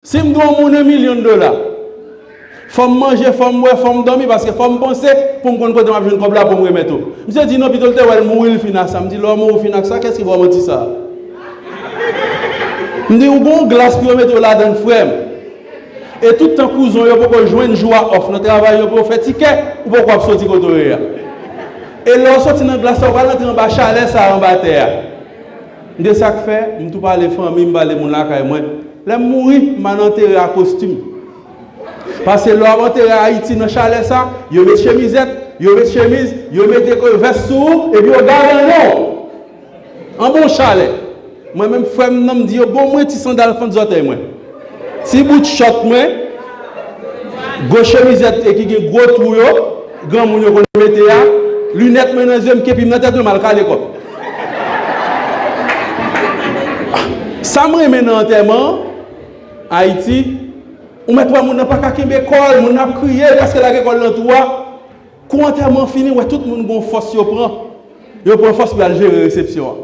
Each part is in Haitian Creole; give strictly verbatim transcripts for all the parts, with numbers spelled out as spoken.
Si m dwe yon moun yon milyon dola, fò m manje, fò m bwè, fò m dòmi, paske fò m panse pou m konn kote m ap jwenn kòb la pou m remèt ou. Misye di non, pito l te wè l mouri, l fin ak sa. M di, lè w mouri, w fin ak sa, kiyès ki ba w manti sa a? M di, ou gen yon glas pou yo mete w ladan l, frè m. E tout tan kouzon yo poko jwenn jou a off nan travay yo pou yo fè tikè, ou poko ap soti kote w ye a. E lè w soti nan glas la, ou pral antre anba chalè sa a anba tè a. M di sa k fè, m tou pale fanmi, m pale moun lakay mwen. Lè m mouri, m al antere a kostim. Paske lè w ap antere Ayiti nan chalè sa, yo met chemizèt, yo met chemiz, yo mete ko-, vès sou ou, epi yo gade non w. An bon chalè. Mwen menm frè m nan, m di yo bon mwen ti sandal fant zòtèy mwen. Ti bout chòt mwen, gwo chemizèt e ki gen gwo twou yo, granmoun yo konn mete a, linèt mwen nan zye m, kepi m nan tèt mwen, m al kale kò m. Sa m renmen nan antèman an, Ayiti, ou mèt wè moun nan pa ka kenbe kò l, moun nan ap kriye, li prèske lage kò l nan twou a. Kou antèman an fini, w wè tout moun gon fòs yo pran. Yo pran fòs pou y al jere resepsyon an.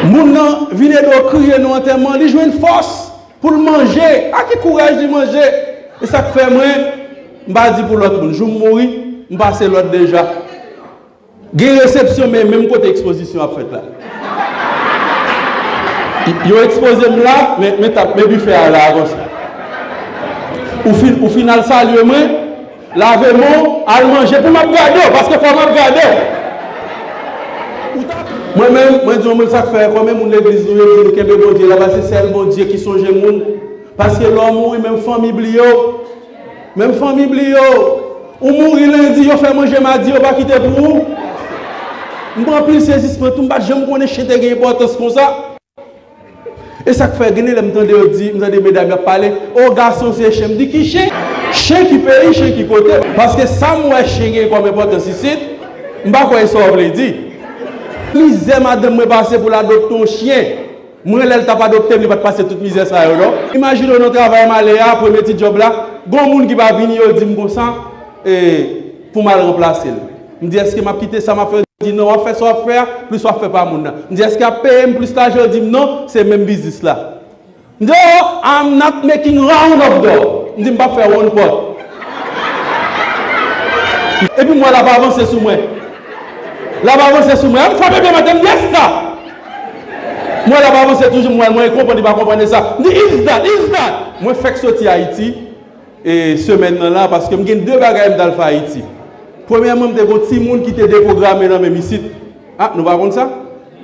Moun nan vin ede w kriye nan antèman, li jwenn fòs pou l manje. A ki kouraj li manje! E sa k fè mwen, m pa di pou lòt moun. Jou m mouri, m pase lòd deja. Gen resepsyon, men menm kote ekspozisyon ap fèt la. Yo ekspoze m la, men, men tap, men bifè a la, konsa. Ou fin, ou fin al salye mwen, lave men w, al manje pou m ap gade w, paske fò m ap gade w. Ou ta-, mwen menm, mwen di yon moun sa k fè, konbyen moun legliz nou yo di nou kenbe Bondye la, paske se sèl Bondye ki sonje moun. Paske lè w mouri, menm fanmi bliye w. Menm fanmi bliye w. Ou mouri lendi, yo fè manje madi, yo pa kite pou ou. M pran anpil sezisman tou, m pa t janm konnen chen te gen enpòtans konsa. E sa k fè, gen de lè m tande yo di, m tande medam y ap pale, o gason se chen, m di ki chen? Chen ki peyi, chen ki kote? Paske sa m wè chen gen kòm enpòtans isit, m pa kwè e sa w vle di. Mizè madanm mwen pase pou l adopte yon chen. Mwen, lè l t ap adopte m, li pa t pase tout mizè sa yo, non. Imajine w nan travay m ale a, premye ti djòb la, gon moun ki pa vini, yo di m konsa, e, pou m al ranplase l. M di, èske m ap kite sa m ap fè? Yo di, non, w ap fè sa w ap fè a, plis w ap fè pa moun nan. M di, èske y ap peye m plis lajan? Yo di m, non, se menm biznis la. M di, oh, I'm not making round of door. M di, m p ap fè wonn pòt. Epi m wè l ap avanse sou mwen. L ap avanse sou mwen. M frape pye m atè, m di, yes, sir. M wè l ap avanse toujou, m wè l, mwen konprann li pa konprann e sa. M di, is that, is that? Mwen fèk soti Ayiti, e, semèn nan la, paske m gen de bagay m t al fè Ayiti. Premyèman, m te gon timoun ki te depwograme nan menm isit. A, nou pa konn sa?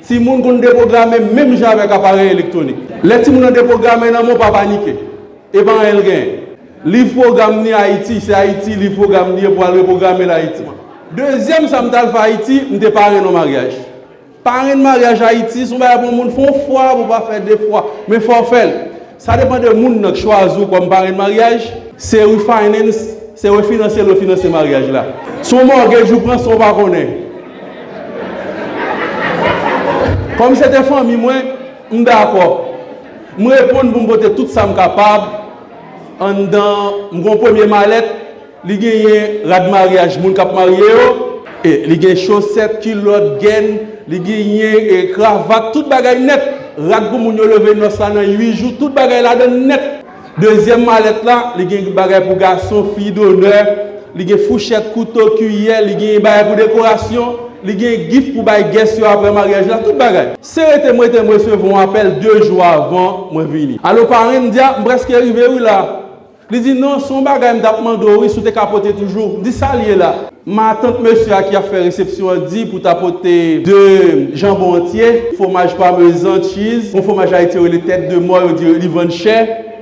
Timoun konn depwograme menm jan avèk aparèy elektwonik. Lè timoun nan depwograme nan men w, pa panike. E pa anyen l genyen. Liv pwogram ni Ayiti, se Ayiti liv pwogram li ye pou al repwograme l Ayiti. Dezyèm sa m t al fè Ayiti, m te parenn yon maryaj. Parenn maryaj Ayiti, se yon bagay pou yon moun fè yon fwa, pou pa fè de fwa. Men fò w fè l. Sa depann de moun nan k chwazi w kòm parenn maryaj. Se refinance, se refinanse l, refinanse maryaj la. Se yon mortgage ou pran san w pa konnen. Kòm se te fanmi mwen, m dakò. M reponn pou m pote tout sa m kapab anndan, m gon premye malèt, li genyen rad maryaj moun k ap marye yo, e li gen chosèt, kilòt, gèn, li genyen, e, kravat, tout bagay nèt. Rad pou moun yo leve nòs la nan uit jou, tout bagay ladan nèt. Dezyèm malèt la, li gen bagay pou gason, fi, donè, li gen fouchèt, kouto, kiyè, li gen bagay pou dekorasyon, li gen gif pou bay guest yo apre maryaj la, tout bagay. Se rete m rete, m resevwa yon apèl de jou avan mwen vini. Alo, parenn, m di, a, m prèske rive wi la. Li di, non, se yon bagay m t ap mande w wi, si w te ka pote toujou. M di, sa l ye la? Matant mesye a ki ap fè resepsyon an di pou ta pote de janbon antye, fwomaj pamezan, cheese, yon fwomaj Ayiti yo rele tèt de mò, yo di li vann chè,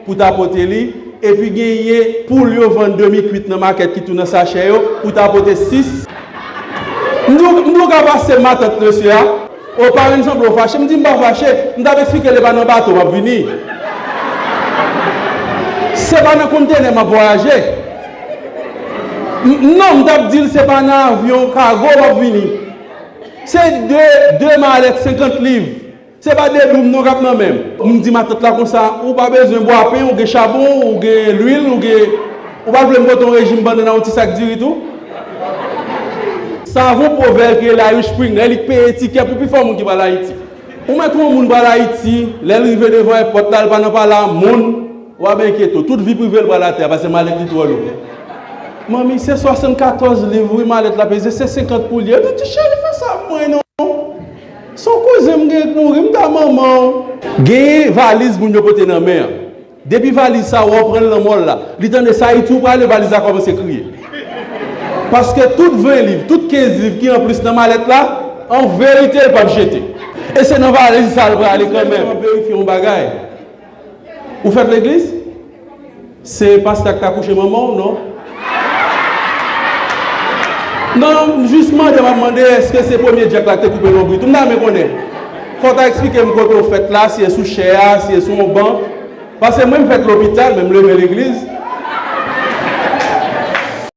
pou ta pote li. Epi genyen poul yo vann demi kwit nan makèt ki tou nan sachè yo, pou ta pote sis. M di w, m di w ka pase matant mesye a. O, parenn, sanble w fache. M di m pa fache. M t ap eksplike l e pa nan bato m ap vini. Se pa nan kontenè m ap vwayaje. M, non, m t ap di l se pa nan avyon kago m ap vini. Se de, de malèt senkant liv. Se pa de doum non k ap nan men m. M di matant la konsa, ou pa bezwen bwapen, ou gen chabon, ou gen lwil, ou gen, ou pa vle m pote yon rejim bannann ak yon ti sak diri tou? Savon Pwovè ki rele Irish Spring, lè li k peye tikè pou pifò moun ki pral Ayiti. Ou mèt wè yon moun pral Ayiti, lè l rive devan èpòt la, l pa nan pale a moun, w ap enkyete w. Tout vi prive l pral atè a, paske malèt li twò lou. Manmi, se swasannkatòz liv, wi, malèt la peze, se senkant pou l ye. Epi ti cheri, fè sa pou mwen non. Se yon kouzen m gen k mouri, m ta manman w. Genyen valiz moun yo pote nan men an. Depi valiz sa, wè w pran l nan mòl la. Li tande se Ayiti w prale, valiz la kòmanse kriye. Paske tout ven liv, tout kenz liv ki anplis nan malèt la, an verite, l p ap jete. E se nan valiz sa l prale kanmenm. M ap verifye yon bagay. Ou fèt legliz? Se pastè k ta kouche manman w, non? Non, m jis mande, m ap mande, èske se premye dyak la k te koupe lonbrit ou? M ta renmen konnen. Fò w ta eksplike m kote w fèt la, si e sou chè a, si e sou yon ban. Paske mwen, m fèt lopital, men m leve legliz.